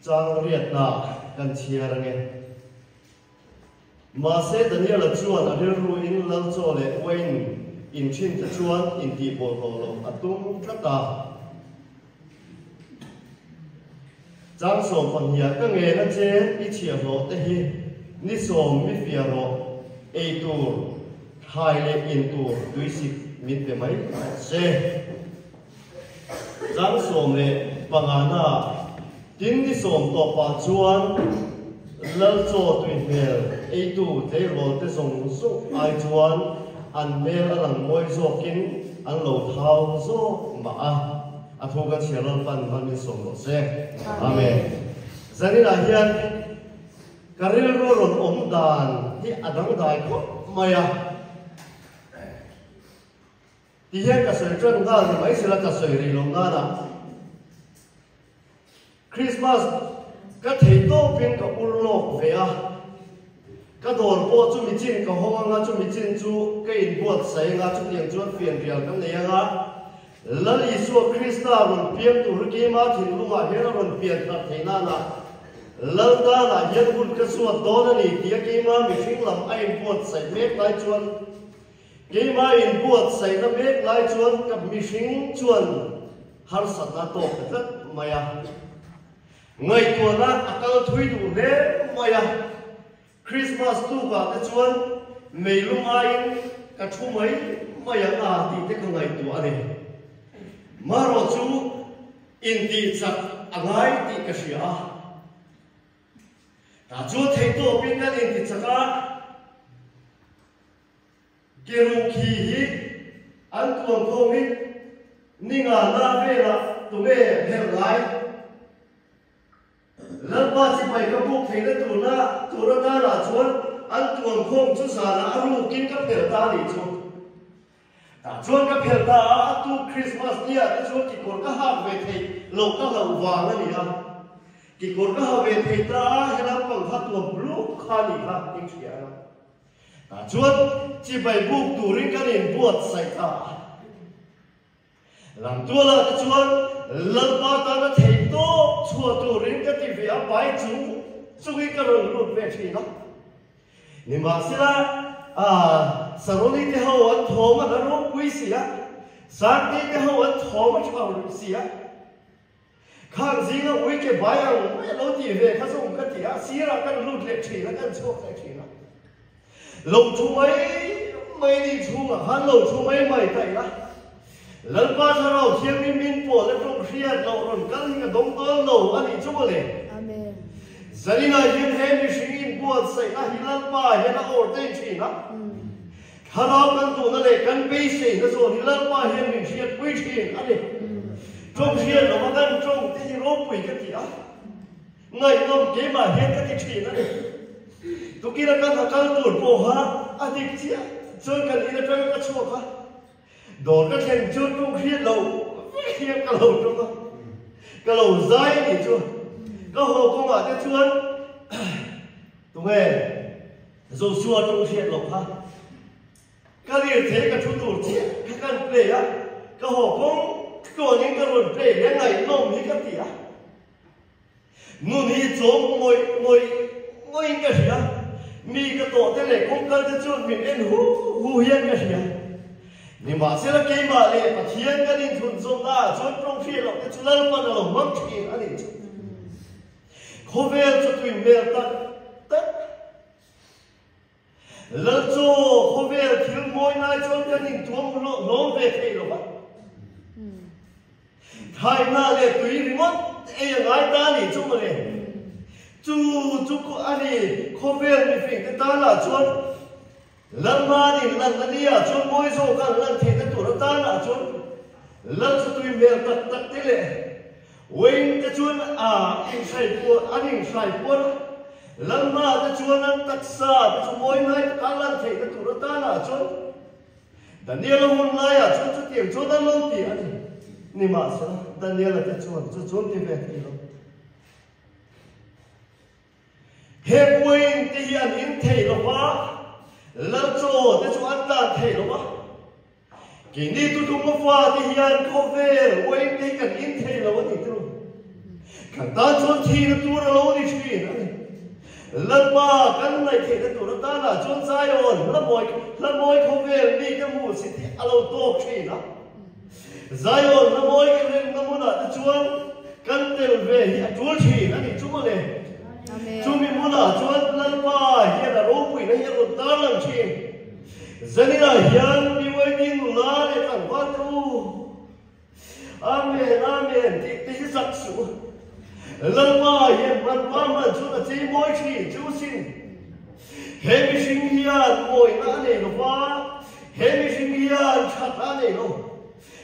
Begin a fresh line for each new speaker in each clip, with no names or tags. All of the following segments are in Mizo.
Chang riatna kan chhiar ange. Mahse Daniela chuan a rilruin lal chaw leh uain in thin te chuan intihbawlhlawh loh a tum tlat a. Chang 12 ka ngen a che i chhiahhlawh te hi ni sawm mi fiah rawh, ei tur, thlai leh in tur tuisik min pe mai rawh se. Chang 15 tin ni sawm tawpah chuan lal chaw tui hmel eitu tleirawl te zawng zawng ai chuan an hmel a lang mawi zawkin an lo thau zawk mah a, a thu kan chhiar Lalpan mal min sawm rawh se. Amen. Zaninah hian ka rilru rawn awm dan hi a dangdai khawp mai a. Ti hian ka sawi tan nghal ni mai sela ka sawi rih lo nan ah Christmas ka thei tawpin ka ur lawk ve a, ka dawr pawh chu michin ka hawng anga chu michin chu ka inbuatsaih anga chutiang chuan fianrial ka nei anga Lal Isua Krista rawn piang tur hi keima thinlungah hian a rawn pian thar theih nan ah Lal tanah hian hun ka suat dawn a ni tia keima mihring lam a inbuatsaih mek lai chuan Keimah inbuatsaihna mek lai chuan ka mihring chuan harsatna tawk ta tlat mai a. Ngaihtuahna a kal thui duh hle mai a. Christmas tukah te chuan meilum aiin ka thu mai mai ang a tih te ka ngaihtuah a ni. Marawh chu intihchak a ngai tih ka hria a. Tah chuan theihtawpin kan intichak a. Keru khi hi an tuam khawngin ninga na velah tunge herh lai? Lalpa chipai ka buk theihna turna tur atanah chuan an tuam khawng chu zanah a rukin ka phelh ta a nih chu. Tah chuan ka phelh ta a, a tuk Krismas niah te chuan kekawr ka hak ve theih loh ka hlauh vang a ni a. Kekawr ka ha ve thei ta a, helam pang kha tuam bluk kha a nih kha in hria ang a. Tah chuan chibai buk turin kan inbuatsaih ta a. Lamtualah te chuan Lalpa tana thei tawp chhuah turin ka ti ve a, pai chung chungin ka rawn lut ve thin a. Nimahsela, Saroni te ho an thawm a la ropui si a, Sangtei te ho an thawm a tha rih si a. Khang zinga ui ke bai ang mai a lo tih ve kha zawng ka ti a, sirah kan lut leh thin a, kan chhuak leh thin a. Lo thu mai mai ni chhungah khan lo thu mai mai ta ila, Lalpa Thlarau Thianghlim min pawl a tawng hriat loh rawn kal hi ka dawng dawn lo a nih chu mawle.
Amen.
Zaninah hian he mihring inbuatsaihna hi Lalpa hian a ordain thin a. Thlarau kan duhna leh kan beiseina zawn hi Lalpa hian min hriatpui thin a ni. Tawng hriat lova kan tawng te hi ropui ka ti a, ngaihnawm keimah hian ka ti thin a ni. Tukina kan ha kal tur pawha a dik chiah chuan kan in atanga ka chhuak a, dawr ka thleng chuan tawng hriat lo vek hian ka lo tawng a, ka lo zai a nih chu. Ka haw kawngah te chuan tunge? Joshua tawng hriat loh kha ka lirthei ka thu tur chiah kha kan play a, ka haw kawng tluanin ka rawn play leh ngaihnawm hi ka ti a, nun hi chawm ngawih ngawih ngawihin ka hria, mi ka tawh te leh kawngkal te chuan min en hu hu hian ka hria. Nimahsela keimah leh Pathian kan inthunzawmna ah chuan tawng hriat loh te chu Lalpan a lo hmang thin a nih chu. Khawvel chu tui hmel tak tak. Lal chaw khawvel thil mawi lai chuan kan intuam hlawm ve thei lo va. Thaina leh tui ringawt ei a ngai ta a nih chu mawle. Chu chu a ni khawvel mifingte tanah chuan Lalmanin lan a nia chuan mawi zawk an lan theihna tur atanah chuan lal chu tui hmel tak tak te leh Wayne te chuan a inhrai puar an inhrai puar a, Lalma te chuan an taksa te chu mawi ngai taka an lan theihna tur atanah chuan Daniela hun laiah chuan chutiang chuan an lo ti a ni. Nimahsela, Daniela te chuan chu chuan ti ve thei lo. He puain te hi an in thei lo va, lal chaw te chu an tlan thei lo va. Keini tuthunga fa te hian khawvel uain te hi kan in thei lo a ni tilo. Kan tan chuan thihna tur a lo ni thin a ni. Lalpa kan ngaihtheihna tur atana chuan Zion hla mawi hla mawi khawvel mite hmuh si tih a lo tawk thin a. Zion hla mawi inremna hmunah te chuan kan tel ve hi a tul thin a ni chu mawle. Chumi hmunah chuan Lalpa hian a ropuina hi a rawn tarlang thin. Zaninah hian BYD nula leh tlangval te u. Amen, Amen tih te hi zak suh u. Lalpa hian hmanrua hman chuan a chei mawi thin chu sin. He mihring hian mawina a nei lo va, he mihring hian thatna a nei lo.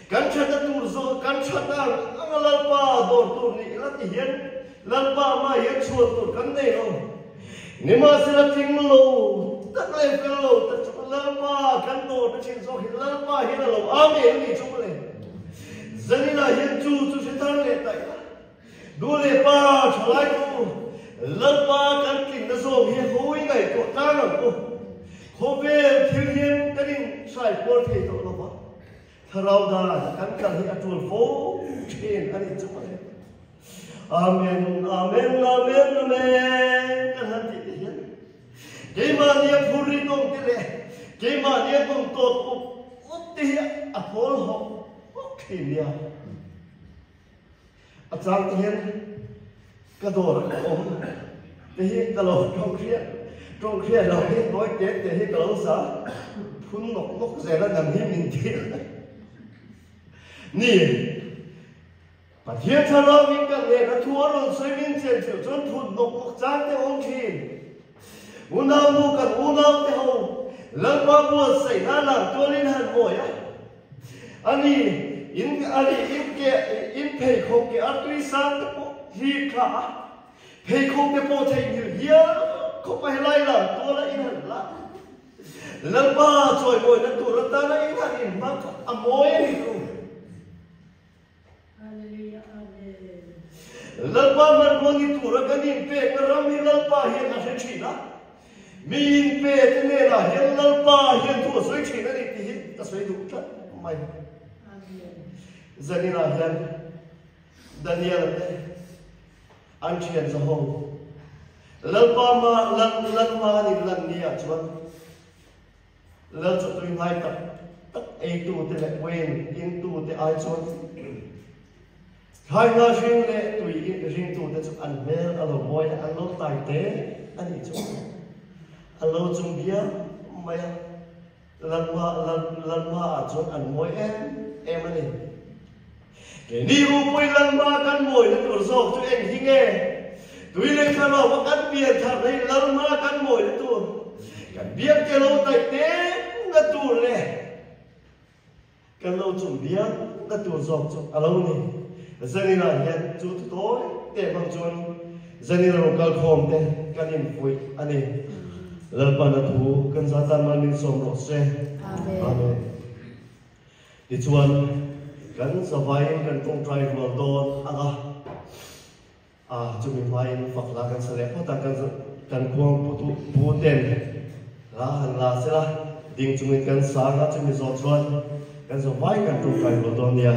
Kan thatna tur zawh, kan thatna ang anga Lalpa dawr tur nih ila ti hian Lalpa mah hian chhuan tur kan nei lo. Nimahsela tling lo tak leh fel lo tak chu Lalpa kan dawrna thin zawk hi Lalpa hian a lo Amen a nih chu mawle. Zaninah hian chu chu hre thar leh ta ila. Nu leh pa thalai tu Lalpa kan tlinna zawk hi hawi ngaihtuah tlang ang u. Khawvel thil hian kan inhrai kual thei tawh lo va, thlarau dan kan kal hi a tul fo thin a nih chu mawle. Amen, Amen, Amen, Amen kan han tih te hian keimahni a phur rinawm te leh keimahni a tum tawt up up te hi a thawl hawk hawk thin nia. A chang te hian ka dawr a ka awm te hi ka lo tawng hriat tawng hriat lo hi tawi te te hi ka lo za phun nawk nawk zel a nang hi min thil ni. Pathian Thlarauin kan hnena thu a rawn sawi min chen cheu chuan thut nawk nawk chang te awm thin. Unaunu kan unaute ho Lalpa buatsaihna lang tualin han mawi a. Ani in ani in ke in pheikhawk ke artui sang te pawh hlip thla a, pheikhawk te pawh theihnghilh hial khawp a helai lang tuala in han la. Lalpa chawimawina tur atana in han inhmang kha a mawi a ni tu. Lalpa hmanrua ni tura kan inpekna ram hi Lalpa hian a hre thin a, mi inpe te hnenah hian Lalpa hian thu a sawi thin a ni tih hi ka sawi duh tlat mai. Zaninah hian Daniel te an thian zaho Lalpa ma Lalma an inlan ni ah chuan Lal chu tui ngai tak tak eitute leh uain intute ai chuan thlai hna hring leh tui ringtute chu an hmel a lo mawi a, an lo tai te a nih chu. An lo chung bial mai a, Lalma Lalma ah chuan an mawi em em a ni. Keini upui Lalma kan mawina tur zawk chu eng hi nge? Tui leh thla lo a kan pian thar hi Lalma kan mawina tur, kan biak te lo taih tengna tur leh kan lo chung biakna tur zawk chu a lo ni. Zaninah hian chu thu tawi teh hmang chuan zanin ro kalkhawm te kan infuih a ni. Lalpan a thu kan zatan mal min sawm rawh se. Amen. Tichuan, kan zavaiin kan tawngtai rual dawn ang a, a chumi hmain fak hla kan sa leh phawt a, kan kan khuang pu tu pu ten hla han la sela, ding chungin kan sang a, chumi zawh chuan kan zavai kan tawngtai rual dawn nia.